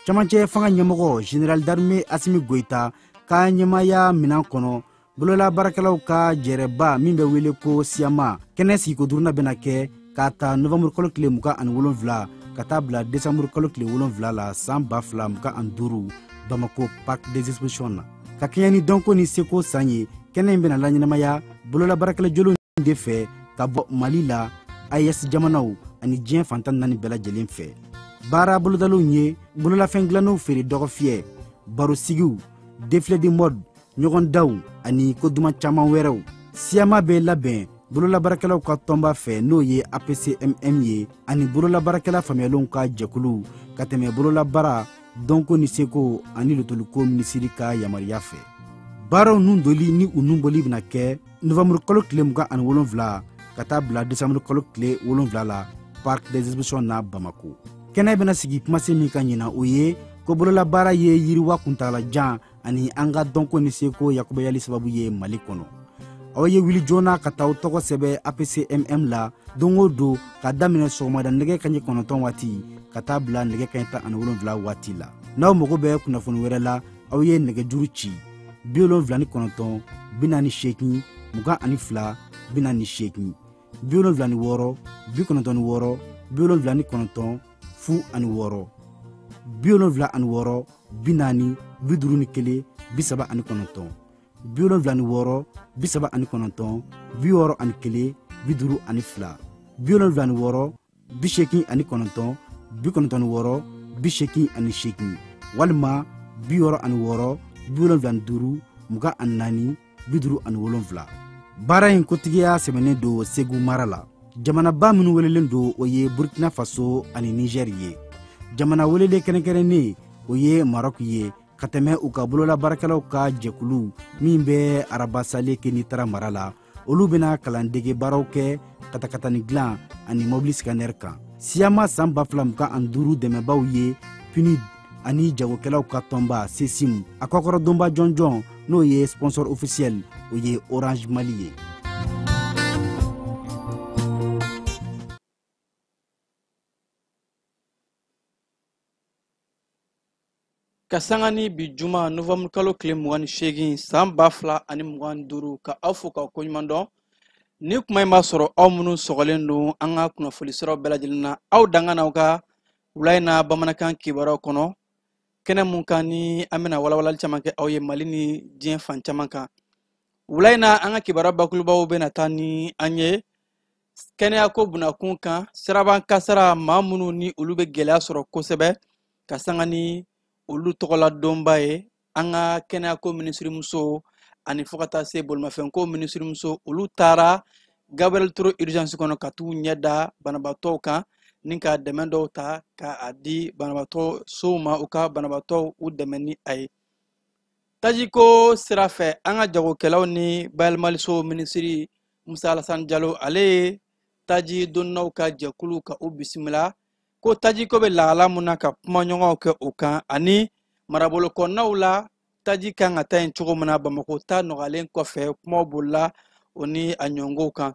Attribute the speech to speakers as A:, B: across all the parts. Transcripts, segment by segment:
A: Camancɛ fanga ɲɛmɔgɔ Général d'armée Assimi Goïta ka ɲɛmaaya minan kɔnɔ, bolola baarakɛlaw ka jɛrɛba min bɛ wele ko Siyama kɛnɛ sigiko duurunan bɛna kɛ k'a ta novembre kalo tile 27 ka taa bila décembre kalo tile 7 la san 2025 Bamako Parc des Expositions na. Ka kɛɲɛ ni dɔnko ni seko san ye, kɛnɛ in bɛna laɲɛnamaya bolola baarakɛla jolenw de fɛ ka bɔ Mali la, AES jamanaw ani diɲɛ fantan naani bɛɛ lajɛlen fɛ. Baara bolodalenw ye bololafɛn dilannenw feere dɔgɔfiyɛ, barosigiw, défilé de mode, ɲɔgɔndanw ani ko duman caman wɛrɛw. Siyama bɛ labɛn bololabaarakɛlaw ka tɔnba fɛ, n'o ye APCMM ye, ani bololabaarakɛla faamuyalenw ka jɛkulu ka tɛmɛ bololabaara dɔnko ni seko ani lotoliko minisiri ka yamaruya fɛ. Baaraw nun doli ni u nun bɔli bɛna kɛ novembre kalo tile 27 ka taa bila décembre kalo tile 7 la Parc des Expositions na Bamako. Kɛnɛ bɛna sigi kumasen min ka ɲina, o ye ko bololabaara ye yiriwa kuntagalajan ani an ka dɔnko ni seko yakubayali sababu ye Mali kɔnɔ. Aw ye wuli joona ka taa aw tɔgɔ sɛbɛn APCMM la don o don ka daminɛ sɔgɔmada nɛgɛ kanɲɛ 9 waati ka taa bila nɛgɛ kanɲɛ 17 waati la. N'aw mago bɛ kunnafoni wɛrɛ la, aw ye nɛgɛjuru ci 79 48 22 48, 76 96 79 06, 76 40 51 39, 76 39 61 52, 76 89 96 88 walima 66 75 24 57. Baara in kotigiya sɛmɛnen don Segu mara la. Jamanaba minnu welelen don, o ye Burkina Faso ani Niger ye. Jamana welelen kɛrɛnkɛrɛnnen, o ye Maroc ye, ka tɛmɛ u ka bololabaarakɛlaw ka jɛkulu min bɛ Arabasale Kenitara mara la. Olu bɛna kalandege baaraw kɛ katakatani dilan ani mobili scanner kan. Siyama san 2025 dɛmɛbaaw ye PNUD ani jagokɛlaw ka tɔnba CECIM. A kɔkɔrɔdonba jɔnjɔn, n'o ye sponsor officiel, o ye Orange Mali ye.
B: Ka sanga ni bi juma novembre kalo tile 28 san 2025, ka aw fo k'aw koɲuman dɔn. Ni kuma in b'a sɔrɔ aw minnu sɔgɔlen don an ka kunnafoni siraw bɛɛ lajɛlen na, aw danga n'aw ka wula in na bamanankan kibaruyaw kɔnɔ, kɛnɛ mun kan ni an bɛna walawalali caman kɛ aw ye Mali ni diɲɛ fan caman kan. Wula in na, an ka kibaruya bakurubaw bɛna taa ni an ye kɛnɛyako bunakun kan, siraban kasara, maa minnu ni olu bɛ gɛlɛya sɔrɔ kosɛbɛ, ka sanga ni olu tɔgɔla donba ye an ka kɛnɛyako minisirimuso ani fo ka taa se bolimafɛnko minisirimuso, olu taara Gabriel Touré urgence kɔnɔ ka t'u ɲɛ da banabaatɔw kan ni ka dɛmɛ dɔw ta ka a di banabaatɔ sow ma, u ka banabaatɔw u dɛmɛ ni a ye. Tajiko sira fɛ, an ka jagokɛlaw ni bayɛlɛmaliso minisiri Musa Alassane Jalo, ale ye taji donnaw ka jɛkulu ka u bisimila ko tajiko bɛ lahala mun na, ka kumaɲɔgɔnw kɛ o kan ani marabolo kɔnɔnaw la taji kan ka taa yen cogo min na. Bamako ta nɔgɔyalen kɔfɛ, kumaw bolila o ni a ɲɔngow kan.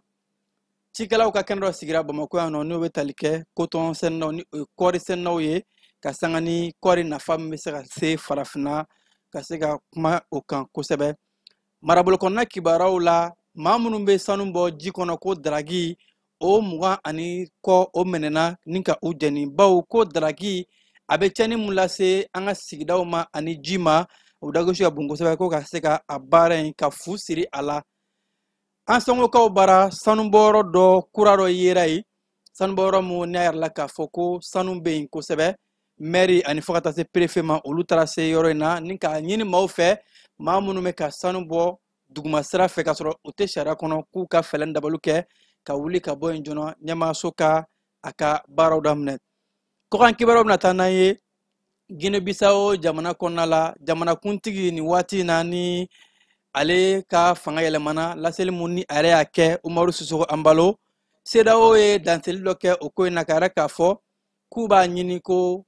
B: Cikɛlaw ka kɛnɛ dɔ sigira Bamakɔ yan nɔ, n'o bɛ tali kɛ kotɔn sɛnɛnaw ni o ye kɔɔri sɛnɛnaw ye, ka sanga ni kɔɔri nafa min bɛ se ka se farafinna, ka se ka kuma o kan kosɛbɛ. Marabolo kɔnɔna kibaruyaw la, maa minnu bɛ sanu bɔ ji kɔnɔ ko daragi, o mugan ani kɔ o minɛna ni ka u jɛni, bawo ko daragi a bɛ tiɲɛni mun lase an ka sigidaw ma ani ji ma, o dagosi ka bon kosɛbɛ, ko ka se ka a baara in ka fu siri a la. An sangokaw bara, sanubɔyɔrɔ dɔ kura dɔ yera yen. Sanubɔyɔrɔ mun n'a yɛrɛ la k'a fɔ ko sanu bɛ yen kosɛbɛ, mɛri ani fo ka taa se perefe ma, olu taara se yɔrɔ in na ni k'a ɲini maaw fɛ, maa minnu bɛ ka sanu bɔ duguma sira fɛ k'a sɔrɔ u tɛ sariya kɔnɔ, k'u ka fɛɛrɛ dabaliw kɛ ka wuli ka bɔ yen joona. Ɲɛmaaso ka a ka baaraw daminɛ. Kɔkan kibaruyaw bɛna taa n'an ye Guinée Bissau jamana kɔnɔna la. Jamanakuntigi nin waati in na, ni ale ka fanga yɛlɛmana, laseli mun ni a yɛrɛ y'a kɛ, Umaru Sissoco Embaló, CEDEAO ye danseli dɔ kɛ o ko in na, ka yɛrɛ k'a fɔ k'u b'a ɲini ko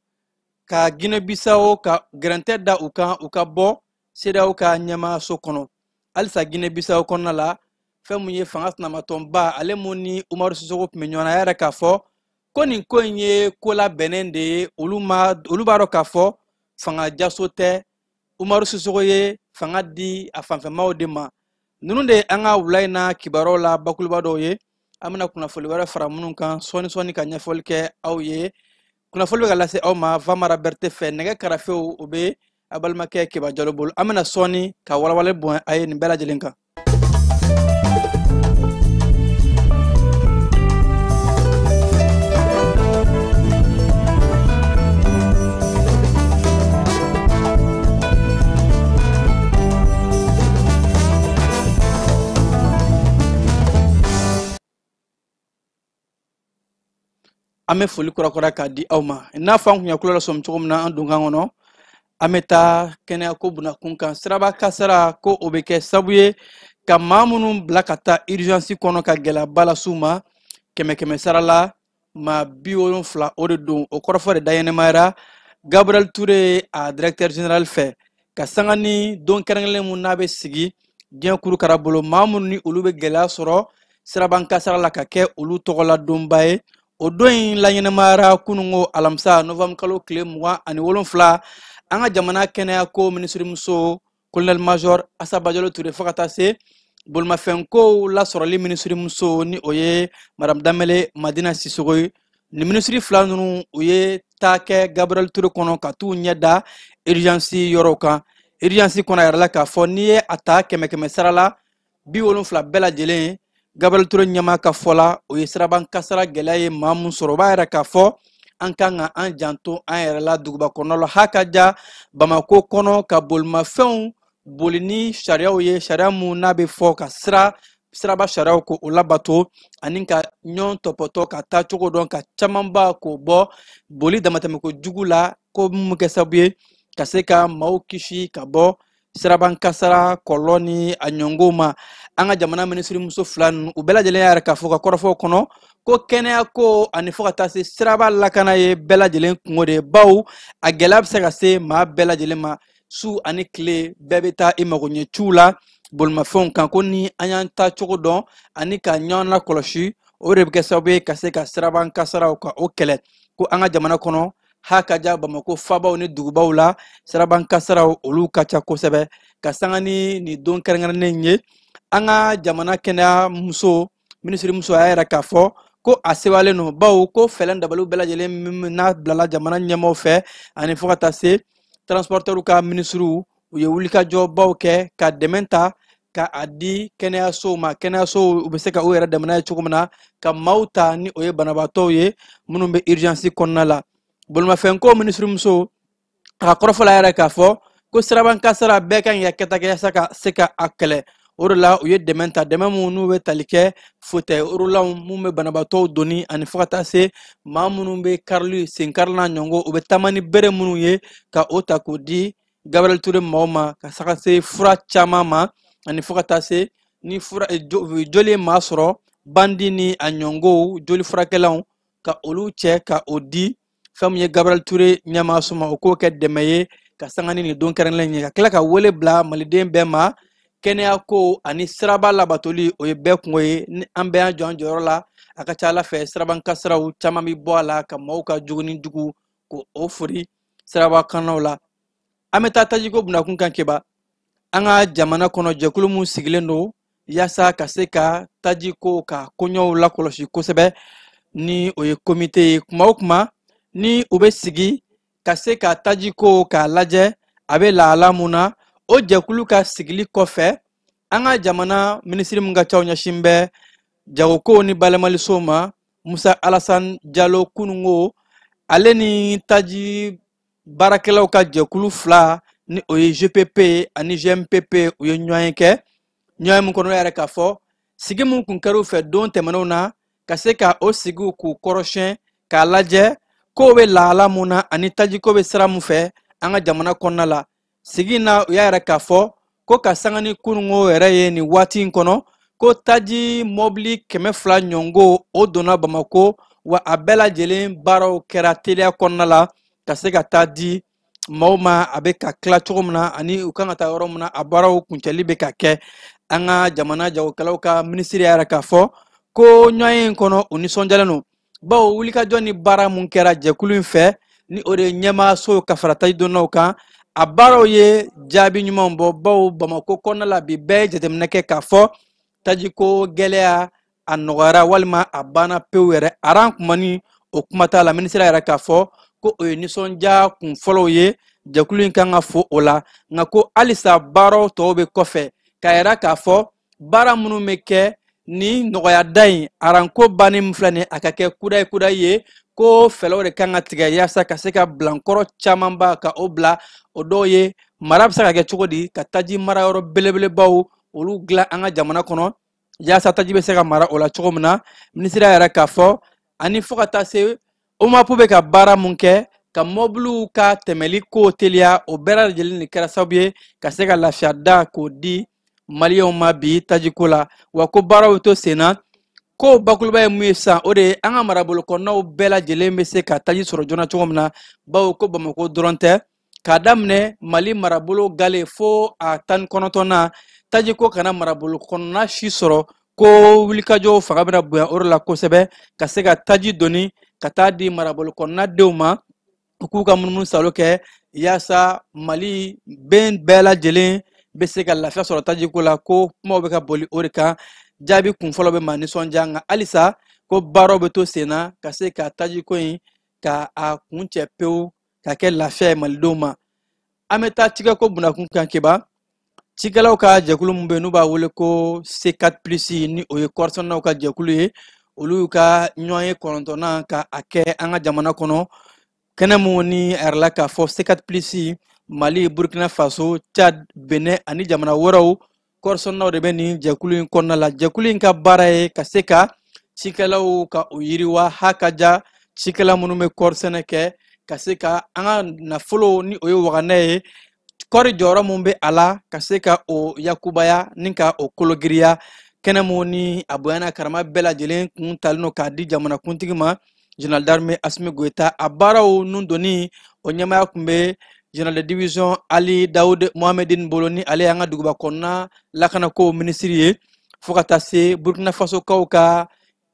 B: ka Guinée Bissau ka gɛrɛntɛ da u kan, u ka bɔ CEDEAO ka ɲɛmaaso kɔnɔ. Halisa Guinée Bissau kɔnɔna la, fɛn mun ye fanga sinamatɔnba, ale mun ni Umaru Sissoco tun bɛ ɲɔgɔn na, a yɛrɛ k'a fɔ ko nin ko in ye ko labɛnnen de ye. Olu b'a dɔn k'a fɔ fanga jaso tɛ, Umaru Sissoco ye fanga di a fanfɛmaw de ma. Ninnu de ye an ka wula in na kibaruyaw la bakuruba dɔw ye. An bɛna kunnafoli wɛrɛ fara minnu kan sɔɔni sɔɔni ka ɲɛfɔli kɛ aw ye. Kunnafoli bɛ ka lase aw ma Famara Berete fɛ, nɛgɛ karafew o bɛ a balimakɛ Keba Jalo bolo. An bɛna sɔɔni ka walawalali bɔn a ye nin bɛɛ lajɛlen kan. An bɛ foli kurakura k'a di aw ma. I n'a fɔ an kun ye kulo lasɔmi cogo min na an donkan kɔnɔ, an bɛ taa kɛnɛyako bunakun kan. Siraba kasara ko o bɛ kɛ sababu ye ka maa minnu bila ka taa urgence kɔnɔ ka gɛlɛyaba las'u ma, kɛmɛ kɛmɛ sara la maa 70 o de don. O kɔrɔfɔ de daɲɛnɛmayara Gabriel Touré a directeur général fɛ, ka sanga ni don kɛrɛnkɛrɛnnen mun n'a bɛ sigi diɲɛ kurukara bolo, maa minnu ni olu bɛ gɛlɛya sɔrɔ siraban kasara la, ka kɛ olu tɔgɔla donba ye. O don in laɲɛnɛmayara kununko alamisa novembre kalo tile 27. An ka jamana kɛnɛyako minisirimuso colonel major Assa Badiallo Touré, fo ka taa se bolimafɛnkow lasɔrɔli minisirimuso ni o ye madame Danbele Madina Sissoco ye, nin minisiri fila ninnu u ye taa kɛ Gabriel Touré kɔnɔ ka t'u ɲɛ da urgence yɔrɔw kan. Urgence kɔnɔ, a yɛrɛ la k'a fɔ n'i ye a ta kɛmɛ kɛmɛ sara la 70 bɛɛ lajɛlen, Gabriel Touré ɲɛmaa ka fɔ la, o ye siraban kasara gɛlɛya ye maa mun sɔrɔ. O b'a yira k'a fɔ an kan ka an janto an yɛrɛ la duguba kɔnɔ la, ha ka ja Bamako kɔnɔ, ka bolimafɛnw boli ni sariyaw ye, sariya mun n'a bɛ fɔ ka siraba sariyaw ko o labato, ani ka ɲɔgɔn tɔpɔtɔ ka taa cogo dɔn, ka camanba k'o bɔ boli damatɛmɛko jugu la, ko mun bɛ kɛ sababu ye ka se ka maaw kisi ka bɔ siraban kasara kɔlɔlɔ ni a ɲɔngow ma. An ka jamana minisirimuso fila ninnu, u bɛɛ lajɛlen y'a yɛrɛ k'a fɔ ka kɔrɔfɔw kɔnɔ ko kɛnɛyako ani fo ka taa se siraba lakana ye bɛɛ lajɛlen kungo de ye, bawo a gɛlɛya bɛ se ka se maa bɛɛ lajɛlen ma. Su ani tile bɛɛ bɛ taa i mago ɲɛ ciw la bolimafɛnw kan, ko ni an y'an taa cogo dɔn ani ka ɲɔgɔn lakɔlɔsi, o de bɛ kɛ sababu ye ka se ka siraban kasaraw ka o kɛlɛ. Ko an ka jamana kɔnɔ, ha ka ja Bamako fabaw ni dugubaw la, siraban kasaraw olu ka ca kosɛbɛ. Ka sanga ni nin don kɛrɛnkɛrɛnnen ye, an ka jamana kɛnɛya muso minisiri muso a y'a yira k'a fɔ ko a sewalen don, bawo ko fɛɛrɛ dabaliw bɛɛ lajɛlen min n'a bilala jamana ɲɛmaaw fɛ ani fo ka taa se transportɛriw ka minisiriw, u ye wulikajɔbaw kɛ ka dɛmɛ ta ka a di kɛnɛyasow ma. Kɛnɛyasow u bɛ se ka u yɛrɛ dɛmɛ n'a ye cogo min na ka maaw ta ni o ye banabaatɔw ye minnu bɛ urgence kɔnɔna la. Bolimafɛnko minisirimuso a ka kɔrɔfɔ la yɛrɛ k'a fɔ ko siraban kasara bɛɛ kan ka kɛta kɛ yaasa ka se ka a kɛlɛ. O de la u ye dɛmɛ ta, dɛmɛ mun n'u bɛ tali kɛ fauteuil roulant mun bɛ banabaatɔw doni, ani fo ka taa se maa minnu bɛ karili sen karili n'a ɲɔgɔn, u bɛ taama ni bere minnu ye, ka o ta k'o di Gabriel Touré maaw ma, ka saga se fura caman ma, ani fo ka taa se ni fura joli ye maa sɔrɔ bandi ni a ɲɔngow joli furakɛlanw, ka olu cɛ ka o di fɛn min ye Gabriel Touré ɲɛmaaso ma, o k'o kɛ dɛmɛ ye ka sanga ni nin don kɛrɛnkɛrɛnnen ye. Ka tila ka wele bila maliden bɛɛ ma, kɛnɛyako ani siraba labatoli o ye bɛɛ kungo ye. Ni an bɛɛ y'an jɔ an jɔyɔrɔ la, a ka ca Ala fɛ siraban kasaraw caman bɛ bɔ a la, ka maaw ka jogini jugu ko o fori siraba kannaw la. An bɛ taa tajiko bunakun kan Keba. An ka jamana kɔnɔ, jɛkulu mun sigilen don yaasa ka se ka tajiko ka koɲɛw lakɔlɔsi kosɛbɛ, ni o ye komite ye, kuma o kuma ni u bɛ sigi ka se ka tajiko k'a lajɛ a bɛ lahala mun na, o jɛkulu ka sigili kɔfɛ, an ka jamana minisiri min ka caw ɲɛsin bɛ jagokow ni bayɛlɛmalisow ma, Musa Alassane Jalo kunungo, ale ni taji baarakɛlaw ka jɛkulu fila ni o ye GPP ani GMPP, u ye ɲɔgɔn ye kɛ. Ɲɔgɔn ye mun kɔnɔ yɛrɛ k'a fɔ sigi mun kun kɛra u fɛ don tɛmɛnenw na, ka se ka o sigiw k'u kɔrɔsiyɛn k'a lajɛ kow bɛ lahala mun na ani tajiko bɛ sira mun fɛ an ka jamana kɔnɔna la. Sigi in na, u y'a yɛrɛ k'a fɔ ko ka sanga ni kunungo yɛrɛ ye nin waati in kɔnɔ, ko taji mɔbili 200 ɲɔngo o donna Bamako, wa a bɛɛ lajɛlen baaraw kɛra teliya kɔnɔna la ka se ka taa di maaw ma, a bɛ ka tila cogo min na ani u kan ka taa yɔrɔ min na, a baaraw kuncɛli bɛ ka kɛ. An ka jamana jagokɛlaw ka minisiri y'a yɛrɛ k'a fɔ ko ɲɔgɔn in kɔnɔ, u nisɔndiyalen don, bawo wulikajɔ ni baara mun kɛra jɛkulu in fɛ, ni o de ye ɲɛmaaso ka fara tajidonnaw kan, a baaraw ye jaabi ɲumanw bɔ, bawo Bamako kɔnɔna la bi bɛɛ ye jateminɛ kɛ k'a fɔ tajiko gɛlɛya a nɔgɔyara walima a banna pewu yɛrɛ, aran kumani o kuma t'a la. Minisiri yɛrɛ k'a fɔ ko o ye nisɔndiya kun fɔlɔw ye, jɛkulu in kan ka fo o la, nka ko halisa baaraw tɔw bɛ kɔfɛ, k'a yira k'a fɔ baara minnu bɛ kɛ ni nɔgɔyada in aranko banni min filɛ nin ye, a ka kɛ kudayi kudayi ye, ko fɛɛrɛw de kan ka tigɛ yaasa ka se ka bilankɔrɔ camanba ka o bila. O dɔw ye mara bɛ se ka kɛ cogo di ka taji marayɔrɔ belebelebaw olu dilan an ka jamana kɔnɔ yaasa taji bɛ se ka mara o la cogo min na. Minisiri yɛrɛ k'a fɔ ani fo ka taa se OMAP bɛ ka baara mun kɛ ka mɔbiliw ka tɛmɛli ko teliya, o bɛɛ lajɛlen de kɛra sababu ye ka se ka lafiya da k'o di maliyɛnw ma bi tajiko la, wa ko baaraw to sen na. Ko bakuruba ye mun ye sisan, o de ye an ka marabolo kɔnɔnaw bɛɛ lajɛlen bɛ se ka taji sɔrɔ joona cogo min na, bawo ko Bamako dɔrɔn tɛ, k'a daminɛ Mali marabolo gale fo a 19nan, tajiko kana marabolo kɔnɔna si sɔrɔ, ko wulikajɔw fanga bɛna bonya o de la kosɛbɛ, ka se ka taji doni ka taa di marabolo kɔnɔna denw ma, u k'u ka munumunu salo kɛ yaasa Mali bɛn bɛɛ lajɛlen bɛ se ka lafiya sɔrɔ tajiko la. Ko kumaw bɛ ka boli o de kan. Jaabi kun fɔlɔ bɛ maa nisɔndiya, nka halisa ko baaraw bɛ to sen na ka se ka tajiko in ka a kuncɛ pewu ka kɛ lafiya ye malidenw ma. An bɛ taa cikɛko bunakun kan keba. Cikɛlaw ka jɛkulu min bɛ yen n'u b'a wele ko C4 plus, ni o ye kɔɔrisɛnɛnaw ka jɛkulu ye, olu y'u ka ɲɔgɔn ye kɔnɔntɔnnan ka a kɛ an ka jamana kɔnɔ. Kɛnɛ mun ni a yɛrɛ la k'a fɔ C4 plus, Mali, Burkina Faso, Tchad, Benin ani jamana wɛrɛw kɔɔrisɛnɛnaw de bɛ nin jɛkulu in kɔnɔna la. Jɛkulu in ka baara ye ka se ka cikɛlaw ka o yiriwa, ha ka ja cikɛla minnu bɛ kɔɔrisɛnɛ kɛ, ka se ka an ka nafolo ni o ye waganɛ ye, kɔɔri jɔyɔrɔ mun bɛ a la, ka se ka o yakubaya ni ka o kologiriya. Kɛnɛ mun ni a bonyana karama bɛɛ lajɛlen kun talen don k'a di jamanakuntigi ma, Général d'armée Assimi Goïta. A baaraw nun donni o ɲɛmaaya kun bɛ Général de division Ali Daoud Mohamedine bolo, ni ale y'an ka duguba kɔnɔna lakanako minisiri ye, fo ka taa se Burkina Faso kaw ka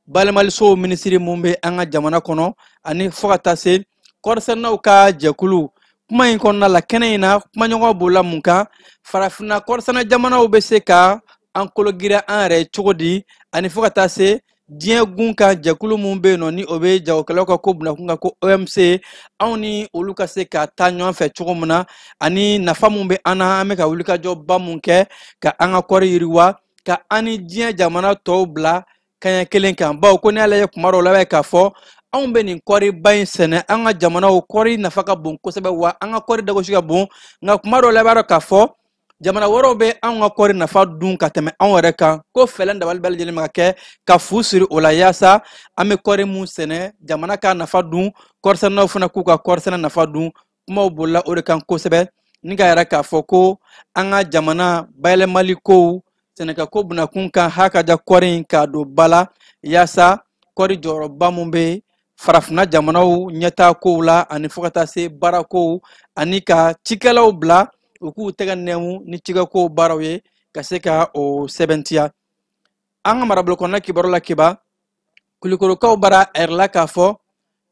B: balimalisow minisiri mun bɛ an ka jamana kɔnɔ, ani fo ka taa se kɔɔrisɛnɛnaw ka jɛkulu. Kuma in kɔnɔna la, kɛnɛ in na, kumaɲɔgɔn b'o la mun kan, farafinna kɔɔrisɛnɛ jamanaw bɛ se ka an kologiriya an yɛrɛ ye cogo di, ani fo ka taa se diɲɛ gun kan jɛkulu mun bɛ yen nɔ ni o bɛ jagokɛlaw ka ko bunakun kan ko OMC, anw ni olu ka se ka taa ɲɔgɔn fɛ cogo min na, ani nafa mun bɛ an na, an bɛ ka wulikajɔba mun kɛ ka an ka kɔɔri yiriwa, ka an ni diɲɛ jamana tɔw bila kaɲɛ kelen kan, bawo ko n'i y'a lajɛ kuma dɔw la, i b'a ye k'a fɔ anw bɛ nin kɔɔriba in sɛnɛ an ka jamanaw, kɔɔri nafa ka bon kosɛbɛ, wa an ka kɔɔri dagosi ka bon, nka kuma dɔw la i b'a dɔn k'a fɔ jamana wɛrɛw bɛ anw ka kɔɔri nafa dun ka tɛmɛ anw yɛrɛ kan. Ko fɛɛrɛ dabali bɛɛ lajɛlen bɛ ka kɛ ka fu siri o la yaasa an bɛ kɔɔri mun sɛnɛ jamana k'a nafa dun, kɔɔrisɛnɛnaw fana k'u ka kɔɔrisɛnɛ nafa dun. Kumaw bolila o de kan kosɛbɛ, ni k'a yɛrɛ k'a fɔ ko an ka jamana bayɛlɛmali kow sɛnɛkɛko bunakun kan, ha ka ja kɔɔri in k'a don ba la yaasa kɔɔri jɔyɔrɔba mun bɛ farafinna jamanaw ɲɛtaa kow la, ani fo ka taa se baarakow, ani ka cikɛlaw bila u k'u tɛgɛ nɛmu ni cikɛkow baaraw ye ka se ka o sɛbɛntiya. An ka marabolo kɔnɔna kibaru la keba, Kulikorokaw bara a yɛrɛ la k'a fɔ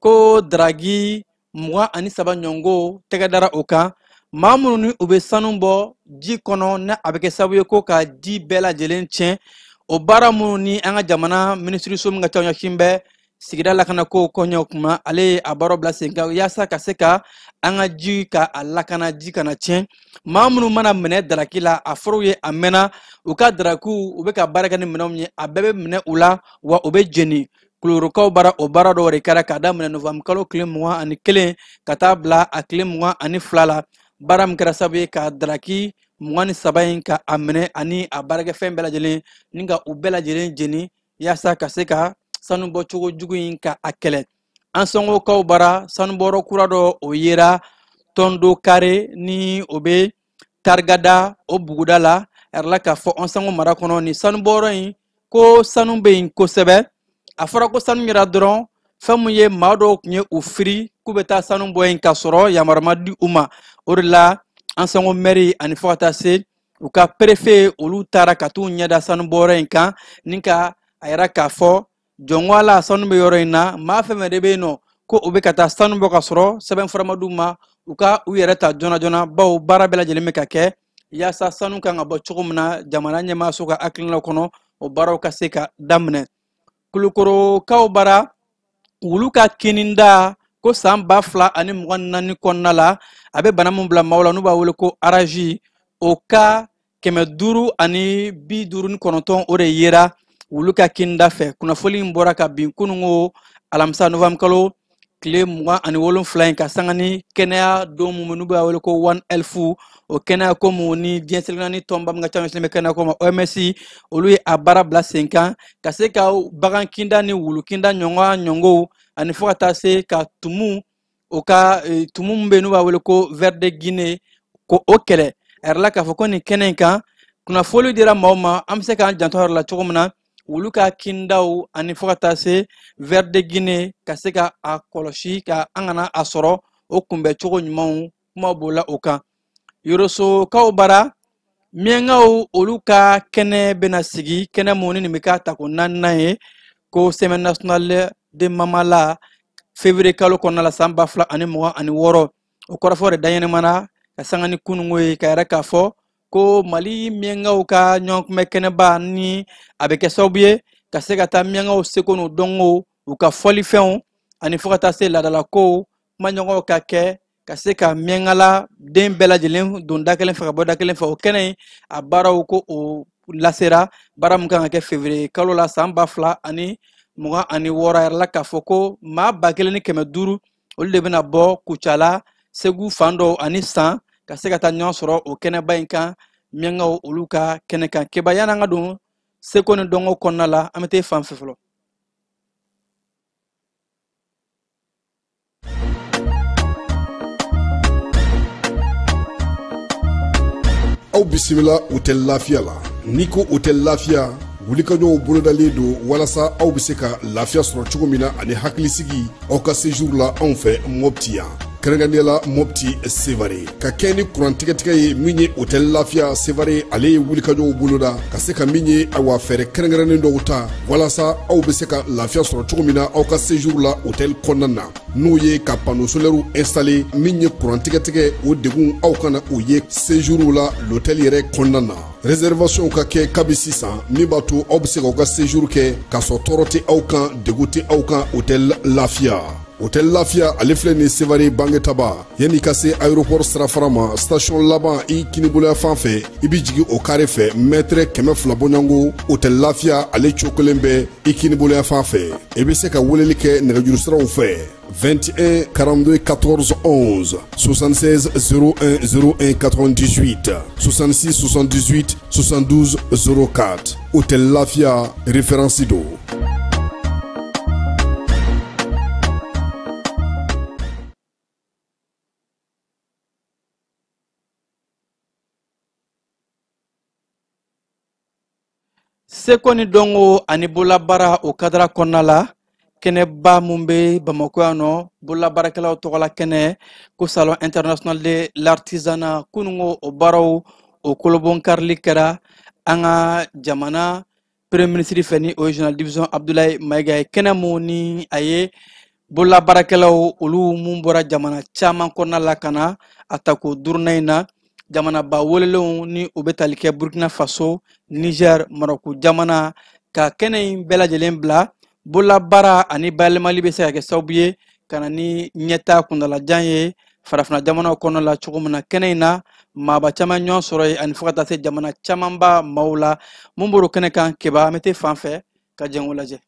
B: ko daragi 23 ɲɔngo tɛgɛ dara o kan, maa minnu ni u bɛ sanu bɔ ji kɔnɔ, ni a bɛ kɛ sababu ye ko ka ji bɛɛ lajɛlen tiɲɛ. O baara minnu ni an ka jamana minisiriso min ka ca ɲɛsin bɛ sigida lakanako kɔɲɔ kuma, ale ye a baaraw bila sen kan yaasa ka se ka an ka ji ka a lakana, ji kana tiɲɛ. Maa minnu mana minɛ daraki la, a fɔr'u ye a mɛnna, u ka darakiw u bɛ ka baara kɛ ni minɛnw ye, a bɛɛ bɛ minɛ u la wa u bɛ jeni. Kulukorokaw bara o baara dɔw de kɛra k'a daminɛ novembre kalo tile 21 ka taa bila a tile 22 la, baara min kɛra sababu ye ka daraki 23 in ka a minɛ ani a baarakɛfɛn bɛɛ lajɛlen ni ka u bɛɛ lajɛlen jeni yaasa ka se ka sanu bɔcogo jugu in ka a kɛlɛ. Ansongokaw bara sanubɔyɔrɔ kura dɔ o yera Tɔndo Kare ni o bɛ Tarigada o buguda la, a yɛrɛ la k'a fɔ Ansongo mara kɔnɔ. Ni sanubɔyɔrɔ in ko sanu bɛ yen kosɛbɛ. A fɔra ko sanu yera dɔrɔn, fɛn mun ye maa dɔw tun ye u firi k'u bɛ taa sanu bɔ yen k'a sɔrɔ yamaruya ma di u ma. O de la Ansongo mɛri ani fo ka taa se u ka perefe, olu taara ka t'u ɲɛda sanubɔyɔrɔ in kan ni ka a yira k'a fɔ jɔnko ala sanu bɛ yɔrɔ in na. Maa fɛn fɛn de bɛ yen nɔ ko u bɛ ka taa sanu bɔ ka sɔrɔ sɛbɛn fura ma d'u ma, u ka u yɛrɛ ta joona joona, bawo baara bɛɛ lajɛlen bɛ ka kɛ yaasa sanu kan ka bɔ cogo min na jamana ɲɛmaaso ka hakilinaw kɔnɔ, o baaraw ka se ka daminɛ. Kulukorokaw bara wulu ka kininda ko san 2024 kɔnɔna la, a bɛ bana min bila maaw la n'u b'a wele ko araji, o ka 559 o de yera wulu ka kininda fɛ. Kunnafoli in bɔra ka bin kununko alamisa novembre kalo tile 27 in ka sanga ni kɛnɛya don mun n'u b'a wele ko One Health, o kɛnɛya ko mun ni diɲɛ seleke naani tɔnba min ka ca ɲɛsinnen bɛ kɛnɛya ko ma OMS, olu ye a baara bila sen kan ka se ka bagan kinda ni wulu kinda ɲɔgɔn ɲɔngɔw ani fo ka taa se ka tumu o ka tumu min bɛ yen n'u b'a wele ko ver de Guinée ko o kɛlɛ. A yɛrɛ la k'a fɔ ko nin kɛnɛ in kan kunnafoli dira maaw ma an bɛ se k'an janto a yɔrɔ la cogo min na wulu ka kindaw ani fo ka taa se ver de Guinée ka se ka a kɔlɔsi ka an kana a sɔrɔ o kunbɛ cogo ɲumanw, kuma b'o la o kan. Yorosokaw bara miyankaw olu ka kɛnɛ bɛna sigi, kɛnɛ mun ni nin bɛ k'a tako naaninan ye ko semaine nationale de Mamala février kalo kɔnɔna la san 2026. O kɔrɔfɔ de daɲɛnɛmana ka sanga ni kununko ye ka yɛrɛ k'a fɔ ko Mali miyankaw ka ɲɔgɔnkunbɛ kɛnɛba ni a bɛ kɛ sababu ye ka se ka taa miyankaw seko n'u dɔnko, u ka fɔlifɛnw ani fo ka taa se laadalakow kumaɲɔgɔnw ka kɛ ka se ka miyankala den bɛɛ lajɛlen don da kelen fɛ ka bɔ da kelen fɛ. O kɛnɛ in a baaraw ko o lasera, baara min kan ka kɛ février kalo la san 2026. A yɛrɛ la k'a fɔ ko maa 1500 olu de bɛna bɔ Kucala, Segu fan dɔw ani San ka se ka taa ɲɔgɔn sɔrɔ o kɛnɛba in kan, miyankaw olu ka kɛnɛ kan. Keba, yan'an ka don seko ni dɔnko kɔnɔna la, an bɛ taa fan fɛ fɔlɔ.
C: Aw bisimila Hôtel Lafiya la. N'i ko Hôtel Lafiya, wulikajɔw bolodalen don walasa aw bɛ se ka lafiya sɔrɔ cogo min na ani hakilisigi aw ka séjour la anw fɛ Mopti yan, kɛrɛnkɛrɛnnenya la Mopti Sevare, ka kɛ ni kuran tigɛtigɛ ye. Min ye Hôtel Lafiya Sevare, ale ye wulikajɔw boloda ka se ka min ye awa fɛɛrɛ kɛrɛnkɛrɛnnen dɔw ta walasa aw bɛ se ka lafiya sɔrɔ cogo min na aw ka séjour la hôtel kɔnɔna na, n'o ye ka panneau solaire installé. Min ye kuran tigɛtigɛ o degun, aw kana o ye séjour la l'hôtel yɛrɛ kɔnɔna na. Réservation ka kɛ kabi sisan, min b'a to aw bɛ se k'aw ka séjour kɛ k'a sɔrɔ tɔɔrɔ tɛ aw kan, degun tɛ aw kan. Hôtel Lafiya, Hôtel Lafiya ale filɛ nin Sevare Bangetaba, yanni ka se aéroport sirafara ma, station laban i kiniboloya fan fɛ, i bɛ jigin o carré fɛ mètre 200 bɔɲɔgɔnko. Hôtel Lafiya ale cogo kelen bɛ i kiniboloya fan fɛ. I bɛ se ka weleli kɛ nɛgɛjuru siraw fɛ: 21 42 14 11, 76 01 01 98, 66 78 72 04. Hôtel Lafia, référence do.
B: Seko ni dɔnko ani bololabaara o kadara kɔnɔna la, kɛnɛba mun bɛ Bamakɔ yan nɔ, bololabaarakɛlaw tɔgɔla kɛnɛ ko Salon international de l'artisanat, kununko o baaraw o kolobɔnkarili kɛra an ka jamana premier ministre fɛ, ni o ye général division Abdoulaye Mayiga ye. Kɛnɛ mun ni a ye bololabaarakɛlaw olu mun bɔra jamana caman kɔnɔna la ka na a tako duurunan in na, jamanaba welelenw ni u bɛ tali kɛ Burkina Faso, Niger, Marɔku jamana, ka kɛnɛ in bɛɛ lajɛlen bila bololabaara ani bayɛlɛmali bɛ se ka kɛ sababu ye ka na ni ɲɛta kuntalajan ye farafinna jamanaw kɔnɔ la cogo min na. Kɛnɛ in na maaba caman ɲɔgɔn sɔrɔ yen ani fo ka taa se jamana camanba maaw la mun b'o kɛnɛ kan. Keba, an bɛ taa fan fɛ ka jɛn o lajɛ.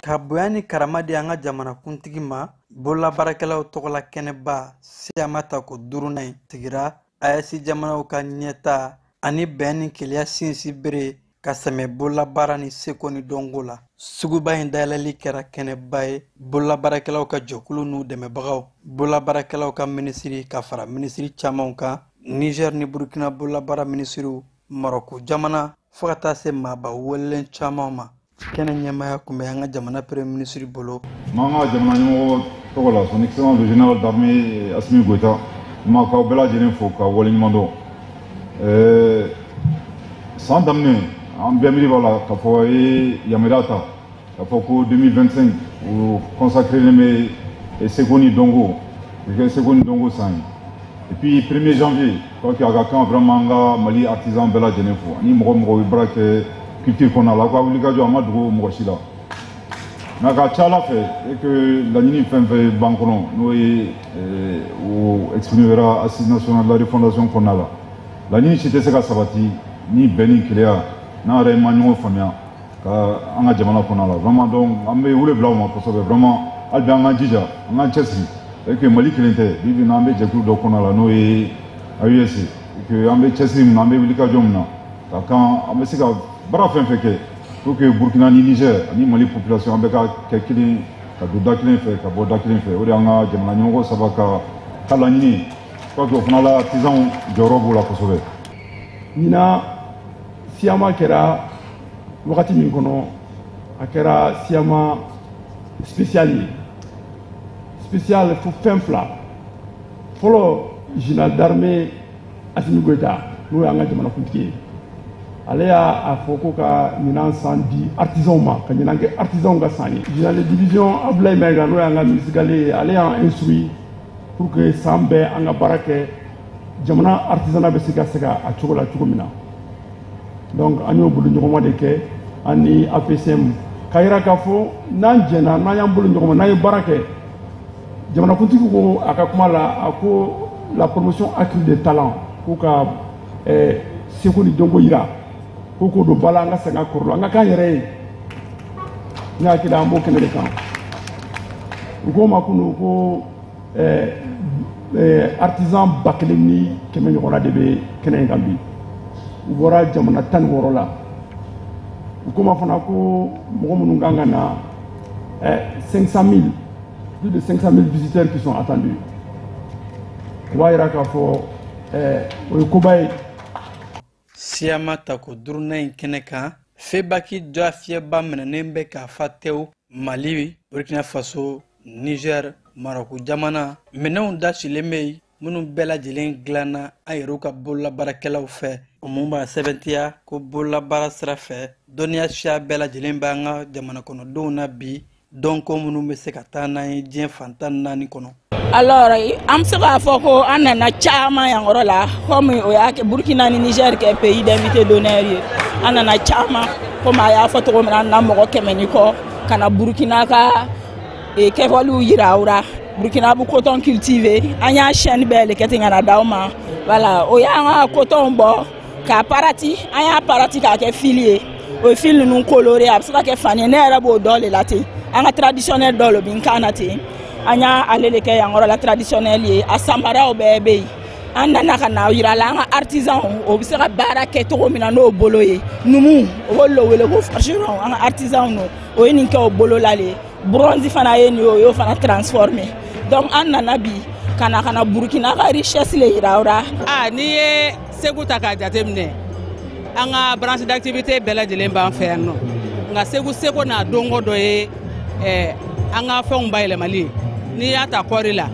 B: Ka bonya ni karama di an ka jamanakuntigi ma, bololabaarakɛlaw tɔgɔla kɛnɛba Siyama tako duurunan in sigira AES jamanaw ka ɲɛta ani bɛn ni kelenya sinsin bere ka sɛmɛ bololabaara ni seko ni dɔnko la. Suguba in dayɛlɛli kɛra kɛnɛba ye bololabaarakɛlaw ka jɛkulu n'u dɛmɛbagaw, bololabaarakɛlaw ka minisiri ka fara minisiri camanw kan, Niger ni Burkina bololabaara minisiriw, Marɔku jamana, fo ka taa se maaba welelen caman ma. Kɛnɛ ɲɛmaaya tun bɛ an ka jamana premier ministre bolo.
D: N'an ka jamana ɲɛmɔgɔ tɔgɔ la, son excellence le général d'armée Assimi Goïta, n b'a k'aw bɛɛ lajɛlen fo ka waleɲuman dɔn. San daminɛ, an bɛɛ miiri b'a la k'a fɔ a ye yamaruya ta k'a fɔ ko 2025 o consacré bɛ seko ni dɔnko, o kɛ seko ni dɔnko san ye. Et puis 1er janvier, je crois qu'il y a ka kan vraiment an ka Mali artisan bɛɛ lajɛlen fo ani mɔgɔ mɔgɔ bɛ baara kɛ culture kɔnɔna la, aw ka wulikajɔ a ma dogo mɔgɔ si la. Mais a ka ca Ala fɛ et que laɲini fɛn fɛn b'an kɔnɔ, n'o ye o exprimera assise nationale de la refondation kɔnɔna la, laɲini si tɛ se ka sabati ni bɛn ni kelenya n'an yɛrɛ ma ɲɔgɔn faamuya ka an ka jamana kɔnɔna la. Vraiment, donc an bɛ wele bila aw ma kosɛbɛ, vraiment hali bi an k'an jija, an k'an cɛsiri et que Mali kelen tɛ, bi bi in na an bɛ jɛkulu dɔ kɔnɔna la, n'o ye AES, et que an bɛ cɛsiri min na, an bɛ wulikajɔ min na, ka kan an bɛ se ka baara fɛn fɛn kɛ pour que Burkina ni Niger ani Mali population an bɛ ka kɛ kelen, ka don da kelen fɛ, ka bɔ da kelen fɛ. O de y'an ka jamana ɲɛmɔgɔ saba ka laɲini ye. Je crois que o fana la artisanw jɔyɔrɔ b'o la kosɛbɛ.
E: Ɲinan Siyama kɛra wagati min kɔnɔ, a kɛra Siyama spécial ye, spécial fo fɛn fila. Fɔlɔ, général d'armée Assimi Goïta, n'o y'an ka jamanakuntigi ye, ale y'a fɔ ko ka ɲinan san di artisanw ma, ka ɲinan kɛ artisanw ka san ye. Général de division Abdoulaye Maïga, n'o y'an ka ministre ye, ale y'an instruit pour que san bɛɛ an ka baara kɛ jamana artisanat bɛ se ka se a cogo la cogo min na. Donc an y'o bolo ɲɔgɔnma de kɛ an ni APCM, k'a yira k'a fɔ n'an jɛnna, n'an y'an bolo ɲɔgɔn ma, n'an ye baara kɛ. Jamanakuntigi ko a ka kuma la, a ko la promotion accrue des talents, ko ka seko ni dɔnko yira, ko k'o don ba la, an ka segin a kɔrɔ la, an ka k'an yɛrɛ ye. Ne hakili la an b'o kɛnɛ de kan. U ko ma kunun ko artisan 1100 ɲɔgɔnna de bɛ kɛnɛ in kan bi, u bɔra jamana 16 la. U ko ma fana ko mɔgɔ minnu kan ka na, 500 000, plus de 500 000 visiteurs qui sont attendus. O b'a yira k'a fɔ o ye koba ye.
B: Siyama tako duurunan in kɛnɛ kan, Febaki dɔ fiyɛba minɛnen bɛ k'a fa tewu. Mali, Burkina Faso, Niger, Marɔku jamana minɛnw dasilen bɛ yen, minnu bɛɛ lajɛlen dilanna an yɛrɛw ka bololabaarakɛlaw fɛ. O mun b'a sɛbɛntiya ko bololabaara sira fɛ, dɔnniya siya bɛɛ lajɛlen b'an ka jamana kɔnɔdenw na bi, dɔnko minnu bɛ se ka taa n'an ye diɲɛ fan 14 kɔnɔ.
F: Alors, an bɛ se k'a fɔ ko an nana caman yan yɔrɔ la, komi o y'a kɛ Burkina ni Niger kɛ pays d'invité d'honneur ye. An nana caman, komi a y'a fɔ cogo min na, an nana mɔgɔ 100 ni kɔ ka na Burkina ka kɛwalew yira aw la. Burkina bɛ coton cultiver, an y'a chaîne bɛɛ de kɛ ten ka na d'aw ma. Voilà, o y'an ka coton bɔ k'a parati, an y'a parati k'a kɛ fil ye. O ye fil ninnu coloré, a bɛ se ka kɛ fani ye, ne yɛrɛ b'o dɔ de la ten. An ka traditionnel dɔ de bɛ n kan na ten, an y'a ale de kɛ yan yɔrɔ la traditionnel ye. A samaraw bɛɛ bɛ yen. An nana ka na yira la an ka artisan o bɛ se ka baara kɛ cogo min na n'o bolo ye. Numu o b'olu de wele ko forgeron, an ka artisan no, o ye nin kɛ o bolo la de. Bronze fana ye nin ye, o y'o fana transformé. Donc an nana bi ka na Burkina ka richesse le yira aw la.
G: Aa, n'i ye Segu ta k'a jateminɛ, an ka branche d'activité bɛɛ lajɛlen b'an fɛ yan nɔ, nka Segu seko n'a donko dɔ ye an ka fɛnw bayɛlɛmali ye. N'i y'a ta kɔɔri la,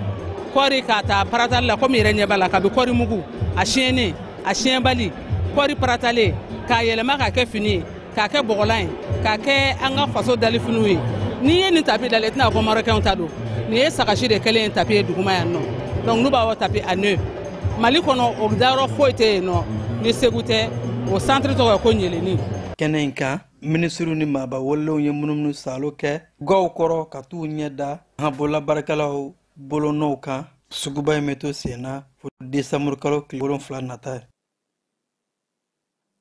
G: kɔɔri k'a ta paratali la, komi yɛrɛ ɲɛ b'a la, kabi kɔɔri mugu a siɲɛnen, a siɲɛbali, kɔɔri paratalen k'a yɛlɛma k'a kɛ fini ye, k'a kɛ bɔgɔlan ye, k'a kɛ an ka faso dalifiniw ye. N'i ye nin tapis dalen, i tɛna fɔ Marocain ta don. Nin ye sagasi de kɛlen ye tapis ye duguma yan nɔ. Donc n'u b'a fɔ tapis à nœud, Mali kɔnɔ o dayɔrɔ foyi tɛ yen nɔ ni Segu tɛ. O centre tɔgɔ ye ko Ɲeleni.
B: Kɛnɛ in kan, minisiriw ni maaba walelenw ye munumunu salo kɛ gaw kɔrɔ ka t'u ɲɛ da an bololabaarakɛlaw bolonɔw kan. Suguba in bɛ to sen na fo desanburukalo tile 7 nata ye.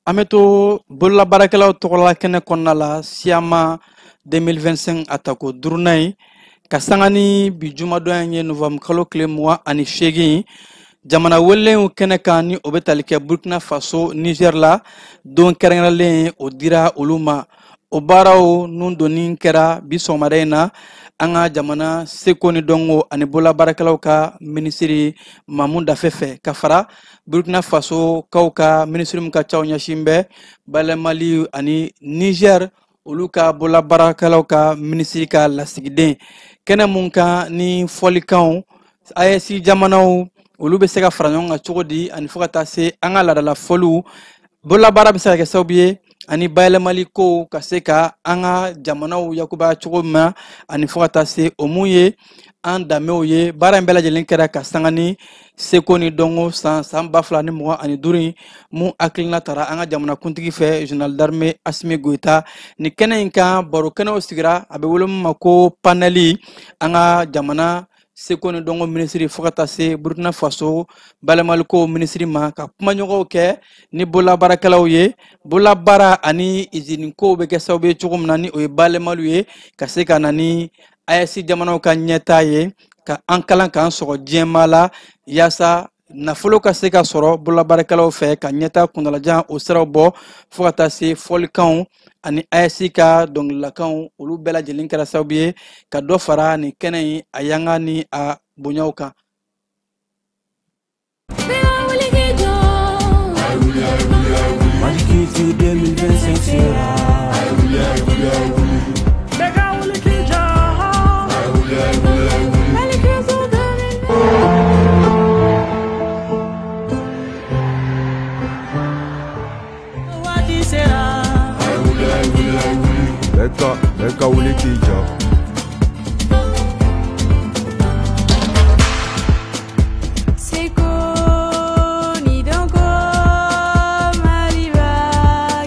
B: An bɛ to bololabaarakɛlaw tɔgɔla kɛnɛ kɔnɔna la, Siyama 2025 a tako duurunan ye, ka sanga ni bi jumadon in ye, novembre kalo tile 28. Jamana welelenw kɛnɛ kan, ni o bɛ tali kɛ Burkina Faso, Niger la, don kɛrɛnkɛrɛnlen o dira olu ma. O baaraw nun donni kɛra bi sɔgɔmada in na, an ka jamana seko ni dɔnko ani bololabaarakɛlaw ka minisiri Mamu Dafe fɛ, ka fara Burkina Faso kaw ka minisiri min ka caw ɲɛsin bɛ bayɛlɛmali, ani Niger olu ka bololabaarakɛlaw ka minisiri ka lasigiden. Kɛnɛ mun kan ni fɔlikanw, AES jamanaw olu bɛ se ka fara ɲɔgɔn kan cogo di, ani fo ka taa se an ka laadala fɔliw, bololabaara bɛ se ka kɛ sababu ye ani bayɛlɛmali kow ka se ka an ka jamanaw yakubaya cogo min na, ani fo ka taa se o mun ye an danbew ye. Baara in bɛɛ lajɛlen kɛra ka sanga ni seko ni dɔnko san san 2025 in mun hakilina tara an ka jamanakuntigi fɛ, général d'armée Asimi Goyita. Ni kɛnɛ in kan, baro kɛnɛw sigira, a bɛ wele min ma ko panel. An ka jamana seko ni dɔnko minisiri, fo ka taa se Burkina Faso bayɛlɛmaliko minisiri ma, ka kumaɲɔgɔnw kɛ ni bololabaarakɛlaw ye, bololabaara ani izinikow bɛ kɛ sababu ye cogo min na, ni o ye bayɛlɛmaliw ye, ka se ka na ni AES jamanaw ka ɲɛtaa ye, ka an kalan k'an sɔgɔ diɲɛmaa la, yaasa nafolo ka se ka sɔrɔ bololabaarakɛlaw fɛ, ka ɲɛtaa kuntalajan o siraw bɔ, fo ka taa se fɔlikanw ani AES ka dɔnkililakanw. Olu bɛɛ lajɛlen kɛra sababu ye ka dɔ fara nin kɛnɛ in a yanga ni a bonyaw kan.
H: Mali Culture 2025 sera.
I: Bɛɛ ka wuli k'i jɔ.
J: Seko ni dɔnko, Maliba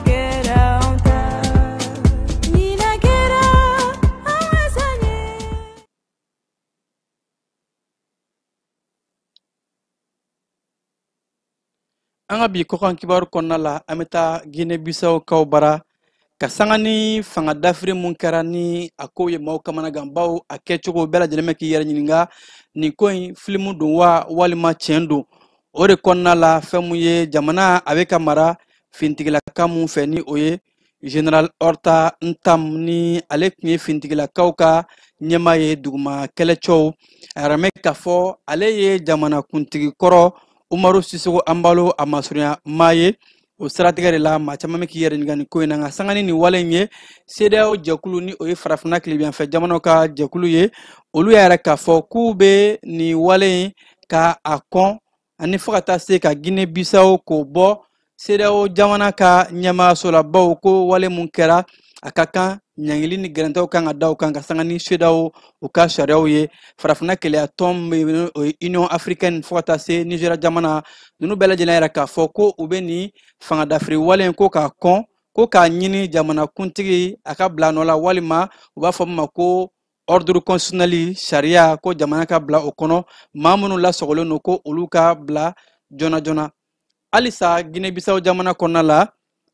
J: kɛra anw ta. Ɲinan kɛra an ka san ye.
B: An ka bi kɔkan kibaru kɔnɔna la, an bɛ taa Guinée Bissau kaw bara, ka sanga ni fanga dafiri mun kɛra, ni a ko ye maaw kamanagan, bawo a kɛcogo bɛɛ lajɛlen bɛ k'i yɛrɛ ɲininka nin ko in filimu don wa walima tiɲɛ don. O de kɔnɔna la, fɛn mun ye jamana a bɛ ka mara fintigilaka mun fɛ, ni o ye général Horta Ntam, ni ale tun ye fintigilakaw ka ɲɛmaa ye duguma kɛlɛcɛw, a yɛrɛ mɛn k'a fɔ ale ye jamanakuntigi kɔrɔ Umaru Sisoko Anbalo a masurunya maa ye. O siratigɛ de la, maa caman bɛ k'i yɛrɛ ɲininka nin ko in na. Nka sanga ni nin wale in ye, CEDEAO jɛkulu, ni o ye farafinna tilebinyanfɛ jamanaw ka jɛkulu ye, olu y'a yɛrɛ k'a fɔ k'u bɛ nin wale in ka a kɔn, ani fo ka taa se ka Guinée Bissau k'o bɔ CEDEAO jamana ka ɲɛmaayaso la, bawo ko wale mun kɛra, a ka kan ɲangili ni gɛrɛntɛw kan ka da o kan, ka sanga ni CEDEAO u ka sariyaw ye. Farafinna keleya tɔn min o ye Union africaine, fo ka taa se Nigeria jamana ninnu bɛɛ lajɛlen yɛrɛ k'a fɔ ko u bɛ nin fanga dafiri wale in ko k'a kɔn, ko k'a ɲini jamanakuntigi a ka bila nɔ la, walima u b'a fɔ min ma ko ordre constitutionnel, sariya ko jamana ka bila o kɔnɔ, maa minnu lasɔgɔlen don ko olu ka bila joona joona. Halisa Guinée Bissau jamana kɔnɔna la,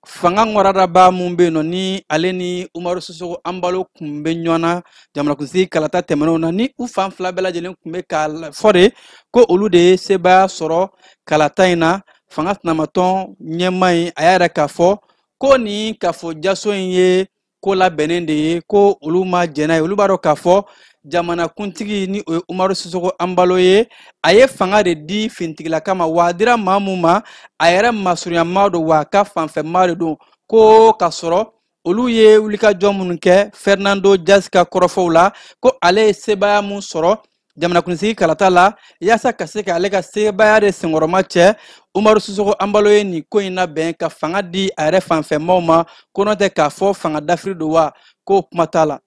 B: fanga ŋɔradaba mun bɛ yen nɔ, ni ale ni Umaru Sisoko Anbalo kun bɛ ɲɔgɔn na jamanakuntigi kalata tɛmɛnenw na, ni u fan fila bɛɛ lajɛlen kun bɛ k'a fɔ de ko olu de ye sebaaya sɔrɔ kalata in na, fanga sinamatɔn ɲɛmaa in a y'a yɛrɛ k'a fɔ ko nin kafo jaso in ye ko labɛnnen de ye, ko olu ma jɛn n'a ye. Olu b'a dɔn k'a fɔ jamanakuntigi, ni o ye Umaru Sisoko Anbalo ye, a ye fanga de di fintigilaka ma, wa a dira maa mun ma, a yɛrɛ masurunya maa don, wa a ka fanfɛ maa de don. Ko k'a sɔrɔ olu ye wulikajɔ minnu kɛ Fernando Dias ka kɔrɔfɔw la, ko ale ye sebaaya mun sɔrɔ jamanakuntigi kalata la, yaasa ka se k'ale ka sebaaya de senkɔrɔma cɛ, Umaru Sisoko Anbalo ye nin ko in labɛn ka fanga di a yɛrɛ fanfɛmaw ma, ko n'o tɛ k'a fɔ fanga dafiri don wa, k'o kuma t'a la.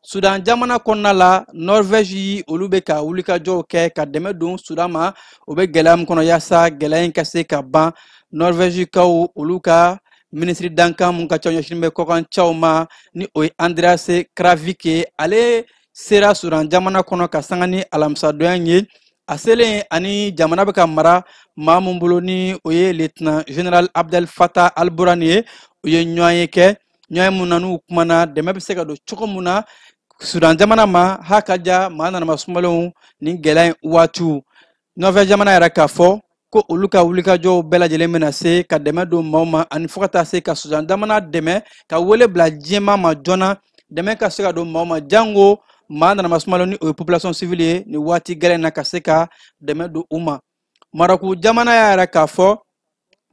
B: Sudan jamana kɔnɔna la, Norvège olu bɛ ka wulikajɔw kɛ ka dɛmɛ don Sudan ma, o bɛ gɛlɛya min kɔnɔ, yaasa gɛlɛya in ka se ka ban. Norvège kaw olu ka minisiri dankan mun ka ca ɲɛsinnen bɛ kɔkan caw ma, ni o ye Andreas Kravik ye, ale sera Sudan jamana kɔnɔ ka sanga ni alamisadonya in ye. A selen ani jamana bɛ ka mara maa mun bolo, ni o ye lieutenant général Abdel Fattah al-Burhan ye, u ye ɲɔgɔn ye kɛ, ɲɔgɔn ye mun na n'u kumana dɛmɛ bɛ se ka don cogo mun na Sudan jamana ma, ha ka ja maa nanama sumalenw ni gɛlɛya in waatiw. Nɔfɛ jamana yɛrɛ k'a fɔ ko olu ka wulikajɔw bɛɛ lajɛlen bɛna se ka dɛmɛ don maaw ma, ani fo ka taa se ka Sudan jamana dɛmɛ, ka wele bila diɲɛmaa ma joona, dɛmɛ ka se ka don maaw ma, jango maa nanama sumalen, ni o ye population civile ye, nin waati gɛlɛn na, ka se ka dɛmɛ don u ma. Marɔku jamana y'a yɛrɛ k'a fɔ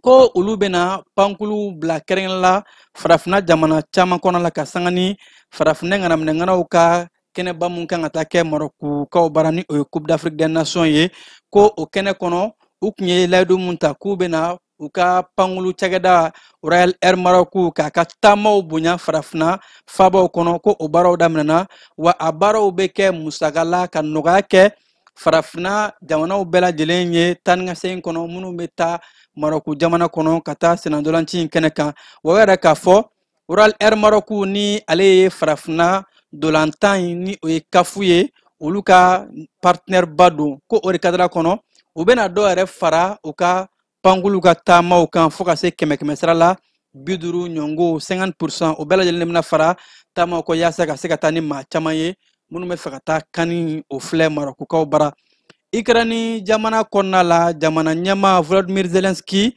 B: ko olu bɛna pankulu bila kɛrɛnkɛrɛn la farafinna jamana caman kɔnɔ la, ka sanga ni farafinna ŋanaminɛŋanaw ka kɛnɛba mun kan ka taa kɛ Marɔkukaw bara, ni o ye Coupe d'Afrique des Nations ye, ko o kɛnɛ kɔnɔ u tun ye layidu mun ta k'u bɛna u ka pankulu cakɛda Royal Air Maroc k'a ka taamaw bonya farafinna faabaw kɔnɔ, ko o baaraw daminɛna, wa a baaraw bɛ kɛ musaka la ka nɔgɔya kɛ farafinna jamanaw bɛɛ lajɛlen ye taa ni ka segin kɔnɔ minnu bɛ taa Marɔku jamana kɔnɔ ka taa sennantolaci in kɛnɛ kan. Wa o yɛrɛ k'a fɔ Royal Air Maroc, ni ale ye farafinna dolantan in, ni o ye CAF ye, olu ka partenaire ba don, ko o de cadre kɔnɔ u bɛna dɔw yɛrɛ fara u ka pankulu ka taamaw kan fo ka se 100 100 sara la 50 ɲɔngo, 50%, o bɛɛ lajɛlen de bɛna fara taamaw kɔ yaasa ka se ka taa ni maa caman ye minnu bɛ fɛ ka taa kani o filɛ Marɔkukaw bara. Ukraine jamana kɔnɔna la, jamana ɲɛmaa Volodymyr Zelensky,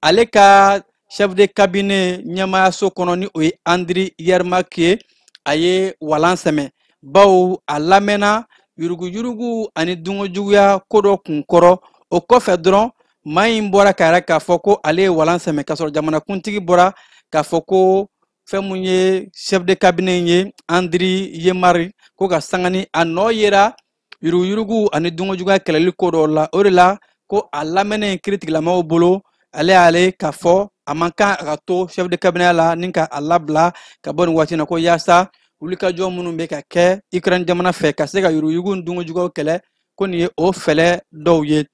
B: ale ka chef de cabinet ɲɛmaayaso kɔnɔ, ni o ye Andriy Yermak ye, a ye walan sɛmɛ, bawo a lamɛnna yuruguyurugu ani dunkojuguya ko dɔ kun kɔrɔ. O kɔfɛ dɔrɔn maa in bɔra k'a yɛrɛ k'a fɔ ko ale ye walan sɛmɛ, k'a sɔrɔ jamanakuntigi bɔra k'a fɔ ko fɛn mun ye chef de cabinet ye Andriy Yermak, ko ka sanga ni a nɔ yera yuruguyurugu ani dunkojuguya kɛlɛli ko dɔw la. O de la ko a lamɛnnen kiiritigilamaw bolo, ale y'ale k'a fɔ a man kan a ka to chef de cabinet la ni ka a labila ka bɔ nin waati in na, ko yaasa wulikajɔ minnu bɛ ka kɛ Ukraine jamana fɛ ka se ka yuruguyurugu ni dunkojuguyaw kɛlɛ, ko nin ye o fɛlɛ dɔw ye.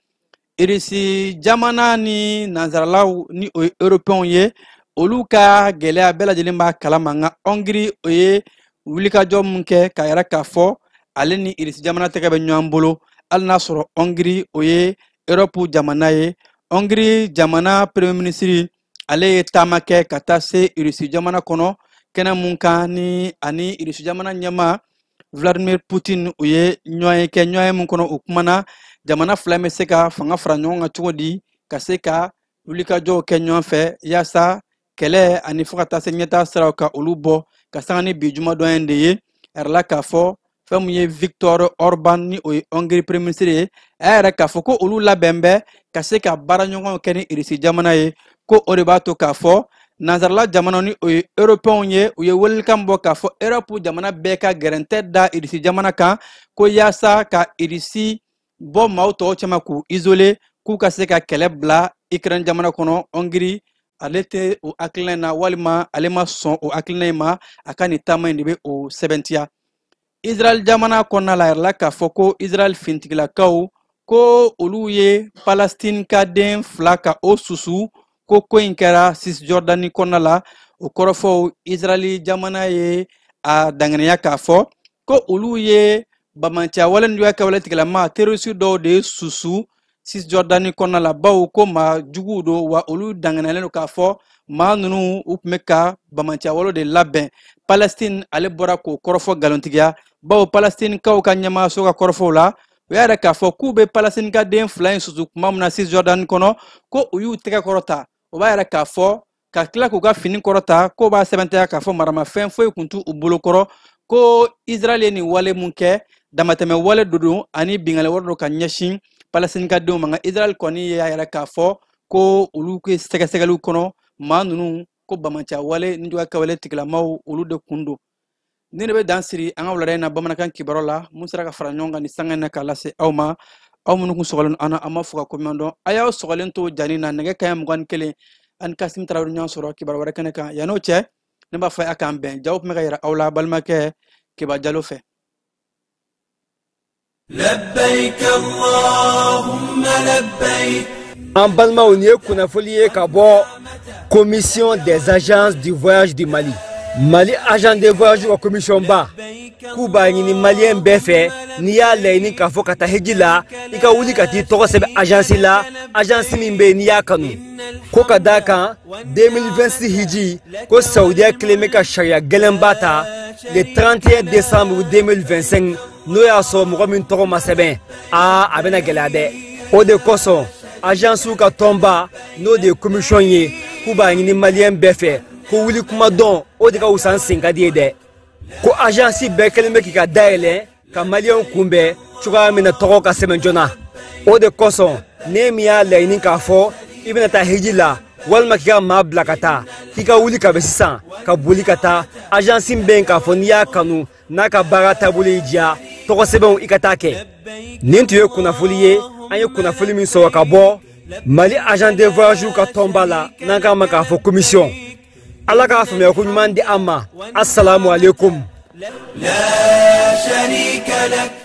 B: Irisi jamana ni nanzaralaw, ni o ye européenw ye, olu ka gɛlɛya bɛɛ lajɛlen b'a kalama, nka Hongrie o ye wulikajɔ mun kɛ k'a yɛrɛ k'a fɔ ale ni Irisi jamana tɛgɛ bɛ ɲɔgɔn bolo, hali n'a sɔrɔ Hongrie o ye Europe jamana ye. Hongrie jamana premier ministre, ale ye taama kɛ ka taa se Irisi jamana kɔnɔ, kɛnɛ mun kan ni ani Irisi jamana ɲɛmaa Vladimir Poutine u ye ɲɔgɔn ye kɛ, ɲɔgɔn ye mun kɔnɔ u kumana jamana fila bɛ se ka fanga fara ɲɔgɔn kan cogo di ka se ka wulikajɔw kɛ ɲɔgɔn fɛ yaasa kɛlɛ ani fo ka taa se ɲɛtaa siraw ka olu bɔ, ka sanga ni bi jumadon in de ye. A yɛrɛ la k'a fɔ fɛn mun ye Victor Orban, ni o ye Hongrie premier ministre ye, a y'a yɛrɛ k'a fɔ ko olu labɛn bɛ ka se ka baara ɲɔgɔnw kɛ ni Irisi jamana ye, ko o de b'a to k'a fɔ nanzarala jamana, ni o ye européenw ye, u ye welelikan bɔ k'a fɔ Europe jamana bɛɛ ka gɛrɛntɛ da Irisi jamana kan, ko yaasa ka Irisi bɔ maaw tɔw cɛma k'u isoler, k'u ka se ka kɛlɛ bila Ukraine jamana kɔnɔ. Hongrie ale tɛ o hakilina in na, walima ale ma sɔn o hakilina in ma. A ka nin taama in de bɛ o sɛbɛntiya. Israel jamana kɔnɔna la, a yɛrɛ k'a fɔ ko Israel fintigilakaw ko olu ye Palestine ka den fila ka o susu, ko in kɛra Cisjordanie kɔnɔna la. O kɔrɔfɔw, Israel jamana ye a danganiya k'a fɔ ko olu ye bamanciya wale juguya kɛwale tigilama terroriste dɔw de susu Cisjordanie kɔnɔna la, bawo ko maa juguw don, wa olu danganiyalen don k'a fɔ maa ninnu u tun bɛ ka bamanciya wale de labɛn. Palestine ale bɔra k'o kɔrɔfɔ nkalontigiya, bawo Palestinekaw ka ɲɛmaayaso ka kɔrɔfɔw la, u y'a yɛrɛ k'a fɔ k'u bɛ Palestine ka den fila in susu tuma min na Cisjordanie kɔnɔ, ko u y'u tɛgɛ kɔrɔta, o b'a yɛrɛ k'a fɔ ka tila k'u ka fini kɔrɔta, k'o b'a sɛbɛntiya k'a fɔ maramafɛn foyi tun t'u bolo kɔrɔ, ko Israël ye nin wale mun kɛ, damatɛmɛ wale dɔ don ani binkanni wale don ka ɲɛsin Palestine ka denw ma. Nka Israël kɔni y'a yɛrɛ k'a fɔ ko olu ka sɛgɛsɛgɛliw kɔnɔ, maa ninnu ko bamanciya wale ni juguya kɛwale tigilamaw olu de kun don. Ni de bɛ dan siri an ka wulada in na bamanankan kibaru la mun sera ka fara ɲɔgɔn kan ni sanga in na k'a lase aw ma. Aw minnu kun sɔgɔlen an na, an b'a fɔ ka koɲuman dɔn. A y'aw sɔgɔlen to jani na nɛgɛ kanɲɛ 21, ani Kasim Tarawele ɲɔgɔn sɔrɔ kibaru wɛrɛ kɛnɛ kan. Yan'o cɛ, ne b'a fɔ a k'an bɛn. Jaw tun bɛ ka yira aw la balimakɛ Keba Jalo fɛ.
H: لبيك اللهم لبيك.
K: An balimaw, nin ye kunnafoli ye ka bɔ Commission des agences du voyage du Mali. Mali agent de voyage ka commission ba k'u b'a ɲini maliyɛn bɛɛ fɛ, n'i y'a laɲini k'a fɔ ka taa hiji la, i ka wuli ka t'i tɔgɔ sɛbɛn agence la, agence min bɛ yen n'i y'a kanu. Ko ka d'a kan 2026 hiji ko Saudiya kelen bɛ ka sariya gɛlɛnba ta le 31 décembre 2025, n'o y'a sɔrɔ mɔgɔ min tɔgɔ ma sɛbɛn, aa a bɛna gɛlɛya dɛ. O de kosɔn agence ka tɔnba, n'o de ye commission ye, k'u b'a ɲini maliyɛn bɛɛ fɛ ko wuli kuma dɔn, o de ka wusa n sen ka di ye dɛ. Ko agence bɛɛ kɛlen bɛ k'i ka dayɛlɛ ka maliyɛnw kunbɛn cogoya min na tɔgɔ ka sɛbɛn joona. O de kosɔn ne min y'a laɲini k'a fɔ i bɛna taa hiji la walima k'i ka maa bila ka taa, k'i ka wuli ka bɛ sisan ka boli ka taa agence min bɛ yen k'a fɔ n'i y'a kanu n'a ka baara taabolo y'i diya, tɔgɔ sɛbɛnw i ka taa kɛ. Nin tun ye kunnafoli ye, an ye kunnafoli min sɔrɔ ka bɔ Mali agent de voyage ka tɔnba la, n'an k'a ma k'a fɔ commission. Ala k'a faamuya ko ɲuman di an ma. Assalamu alaikum.
H: لا شريك لك.